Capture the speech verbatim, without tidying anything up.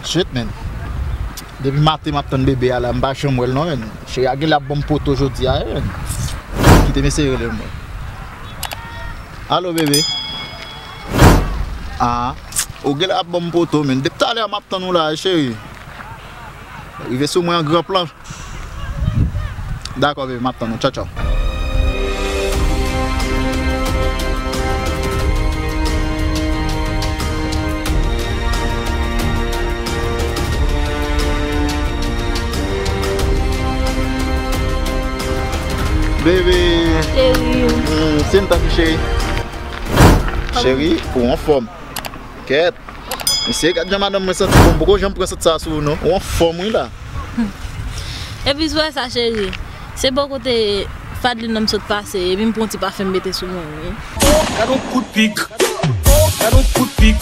Shit, man. Depi maten m ap tann bebe a la, m pa janm wè l non, man. Cheri a genlè ap ban m poto jodi a, man. Kite m eseye rele l, mwen. Alo, bebe. Ah, ou genlè ap ban m poto, man. Depi talè a m ap tann ou la, cheri. Rive sou mwen an gran plan. Dakò, bebe, m ap tann ou. Tchaw, tchaw. Bebe. Cheri. Mm, se m tankou cheri. Cheri, ou anfòm. Kèt. Mesye, gad jan madanm mwen santi bon. M poko janm pran sant sa sou ou non. Ou anfòm wi la. Epi sou sa cheri. Se bò kote Fadline nan m sot pase, epi m pran ti pafen m mete sou mwen wi. Gad on kout pik. Gad on kout pik.